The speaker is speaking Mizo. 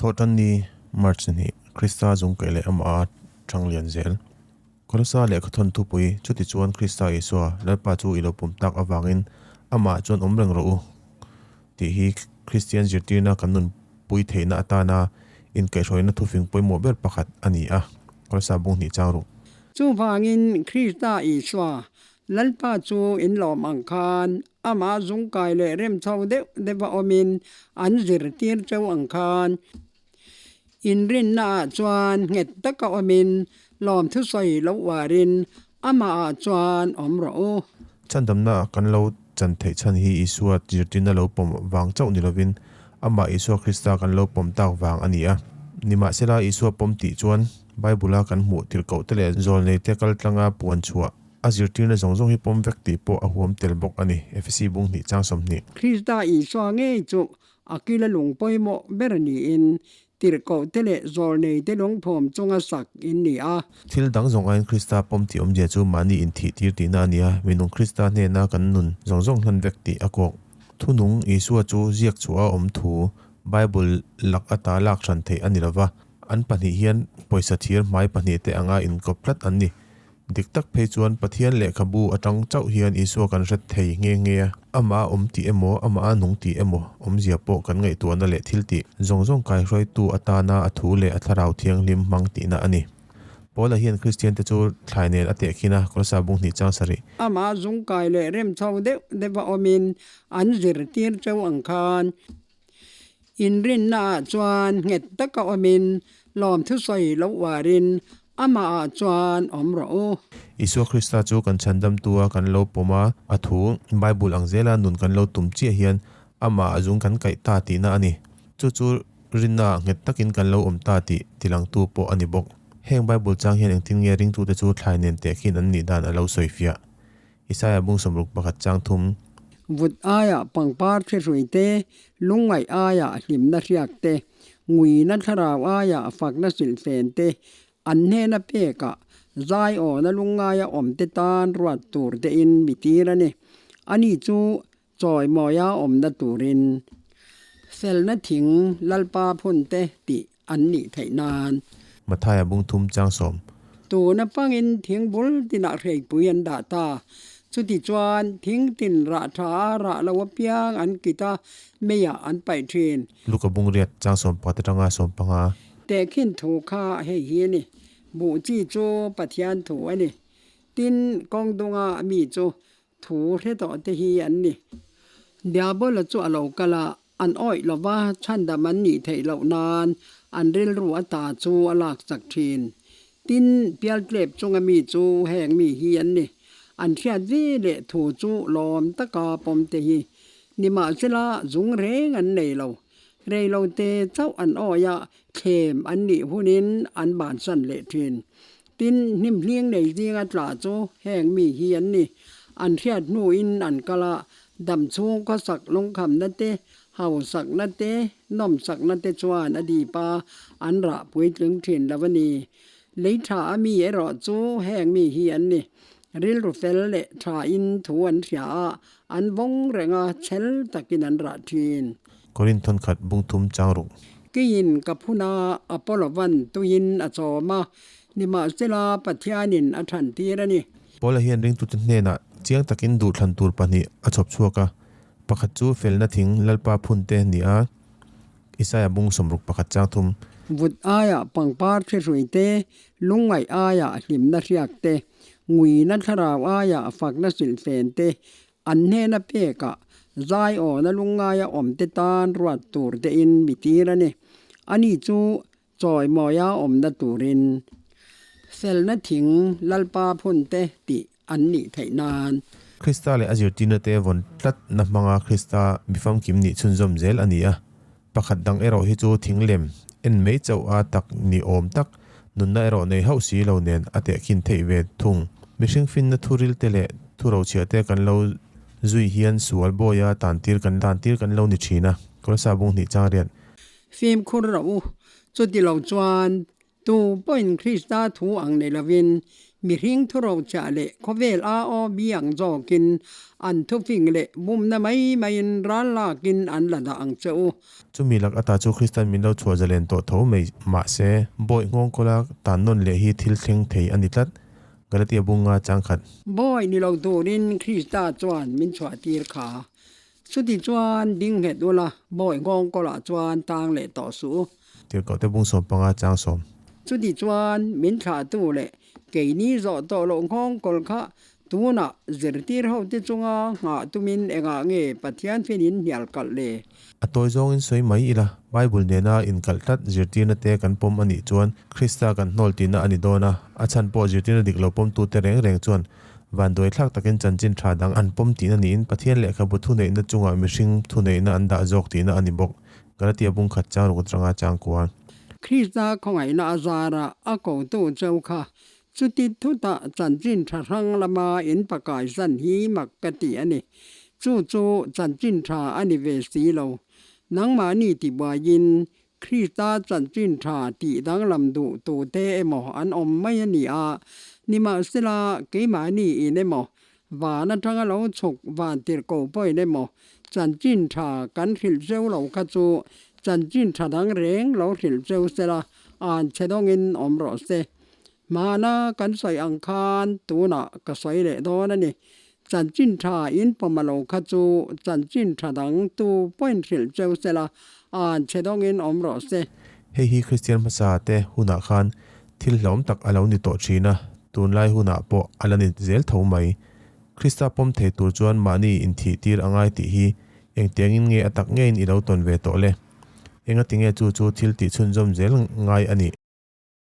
Thawhtanni, March ni, Krista zung kaih leh amah a chang lian zel. Kolosa lehkha thawn thupui, Chutichuan Krista Isua, Lalpa chu i lo pum tak avangin amah chuan awm reng rawh u, tih hi Kristian zirtirna kan nunpui theihna atana inkaihhruaina thufing pawimawh ber pakhat a ni a, Kolosa bung hnih chang ruk. Chuvangin Krista Isua, Lalpa chu in lawm ang khan amah zungkai leh rem chho deuh deuha awmin an zirtir cheu ang khan inrinnaah chuan nghet taka awmin lawmthusawi lo uarin amahah chuan awm rawh u. Chhandamna kan lo chan theih chhan hi Isua zirtirna lo pawm vang chauh ni lovin amah Isua Krista kan lo pawm tak vang a ni a. Nimahsela Isua pawm tih chuan Bible-a kan hmuh tirhkohte leh zawlneite kaltlanga puan chhuah A zirtirna zawng zawng hi pawm vek tih pawh a huam tel bawk a ni, Efesi bung hnih chang 20. Krista Isua ngei chu a kila lung pawimawh ber niin tirhkohte leh zawlneite lungphawm chunga sak in ni a. Thil dang zawng aiin Krista pawm tih awmzia chu mahni inthihtir tihna a ni a, minung Krista hnena kan nun zawng zawng hlan vek tih a kawk. Thunung Isua chu ziak chhuah a awm thu Bible lak ata lak hran theih a ni lova, an pahnih hian pawisa thir hmai pahnihte anga inkawp tlat an ni. Dik tak phei chuan Pathian lehkhabu atang chauh hian Isua kan hre thei nghe nghe a. Amah a awm tih emaw, amah a nung tih emaw awmzia pawh kan ngaihtuahna leh thil tih zawng zawng kaihruaitu atana a thu leh a thlarau thianghlim hmang tihna a ni. Paula hian Kristiante chu thlai nen a tehkhin a, Kolosa bung hnih chang sarih. Amah zungkai leh remchho deuh deuha awmin an zirtir cheu ang khan Inrinnaah chuan nghet taka awmin lawmthusawi lo uarin amahah chuan awm rawh u. Isua Krista chu kan chhandamtu a kan lo pawm a, a thu, Bible ang zela nun kan lo tum chiah hian amah a zung kan kaih ta tihna a ni. Chu chu rinnaah nghet takin kan lo awm ta tih tilangtu pawh a ni bawk. Heng Bible chang hian engtin nge ringtute chu thlai nen tehkhin an nih dan a lo sawifiah? Isaiah bung 61 chang thum. Vut aiah pangpar thi hrui te, lungngaih aiah hlimna hriak te, nguina thlarau aiah fakna silhfen te, an hnena pekah zai awna lungngaia awm te tan ruat tur tein mi tir a ni. Ani chu chawimawia awmna turin felna thing Lalpa phun te tih an nih theih nan. Mathaia bung thum chang sawm. Tuna pangin thing bul tinah hreipui an dah ta. Chuti chuan thing tin rah tha a rah lo apiang an kit a, meiah an paih thin. Luka bung riat chang 14 atanga 15. Tehkhin thu kha hei hi a ni. Buh chi chu Pathian thu a ni. Tin, kawng dunga mi chu Thu hre tawh te hi an ni. Diabola chu a lo kal a, an awih lo va, chhandam an nih theih loh nan an rilru a ta chu a lak chak thin. Tin, pialtlep chunga mi chu heng mi hi an ni. An hriat ve leh thu chu lawm taka pawm te hi. Nimahsela zung reng an nei lo. Reilote chauh an awih a, thlem an nih hunin an bansan leh thin. Tin, hnimhling nei zinga tla chu heng mi hi an ni. An hriat hnuin an kal a, dam chhung khawsak lungkhamna te, hausakna te, nawmsakna te chuan a dip a, an rah puitling thin lo a ni. Lei tha a mi erawh chu heng mi hi an ni. Rilru fel leh thain thu an hria a, an vawng reng a, chhel takin an rah thin. Korin thawnkhat bung thum chang ruk. Keiin ka phun a, Apollo-van tuiin a chawm a, nimahsela Pathianin a than tir a ni. Paula hian ringtute hnenah chiang takin duhthlan tur pahnih a chhawp chhuak a, pakhat chu felna thing Lalpa phunte ni a, Isaia bung 61 chang thum. Vut aiah pangpar thi hrui te, lungngaih aiah hlimna hriak te, nguina thlarau aiah fakna silhfen te, An hnena pekah zai awna lungngaia awmte tan ruat tur tein mi tir a ni. Ani chu chawimawia awmna turin felna thing Lalpa phunte tih an nih theih nan. Krista leh a zirtirna te vawn tlatna hmanga Krista mi famkim nih chhunzawm zel a ni a. Pakhat dang erawh hi chu thing lem en mai chauh a tak ni awm tak, nunna erawh nei hauh si lo nen a tehkhin theih ve thung. Mihring finna thuril te leh thurochhiah te kan lo zui hian sual bawia tantir kan tantir kan lo ni thin a, Kawlsa bung hnih chang riat. Fimkhur rawh u, chuti lo chuan tu pawhin Krista thu ang nei lovin. Mihring thurochah leh khawvel AOB ang zawkin an thufing leh bumna mai maiin ral lakin an la dah ang che u. Chumi lak ata chu Kristian min lo chhuah zalen tawh tho mai. Mahse, bawi nghawng kawla tan nawn leh hi thil thleng thei a ni tlat. Galatia bunga chang khat. Bawi ni lo turin Krista chuan min chhuahtir kha. Chuti chuan ding nghet ula, bawi nghawng kawlah chuan tang leh tawh suh u. Tirhkohte bung 15 chang sawm. Chuti chuan min thlahtu leh keini zawh tawh loh nghawng kawl kha tunah zirtir hote chunga nghah tumin engah nge Pathian finin hnial kalh le? A tawi zawngin sawi mai ila, Bible nena inkalh tlat zirtirna te kan pawm a nih chuan Krista kan hnawl tihna a ni dawn a, a chhan pawh zirtirna dik lo pawmtute reng reng chuan vanduai thlak takin chanchin tha dang an pawm tihna niin Pathian lehkhabu thuneihna chungah mihring thuneihna an dah zawk tihna a ni bawk. Galatia bung khat chang ruk atanga chang kual. Krista khawngaihna a zara a kotu cheu kha chuti thutah chanchin tha hrang lama in pakai zan hi mak ka ti a ni. Chu chu chanchin tha a ni ve si lo. Nangmahni tibuaiin Krista chanchin tha tih danglam duh tute emaw an awm mai a ni a, nimahsela keimahni in emaw Van atanga lo chhuk van tirhkoh pawhin emaw chanchin tha kan hrilh cheu lo kha chu chanchin tha dang reng lo hrilh cheu sela an chhe dawngin awm rawh se. Hmana kan sawi ang khan tunah ka sawi leh dawn a ni. Chanchin tha in pawm a lo kha chu chanchin tha dang tu pawhin hrilh cheu sela an chhe dawngin awm rawh se. Hei hi Kristian hmasa te hunah khan Thil hlauhawm tak a lo ni tawh thin a, tunlai hunah pawh a la ni zel tho mai. Krista pawm thei tur chuan mahni inthih tir a ngai tih hi engtiangin nge a tak ngeiin i lo tawn ve tawh le? Engatinge chu chu thil tih chhunzawm zel ngai a nih?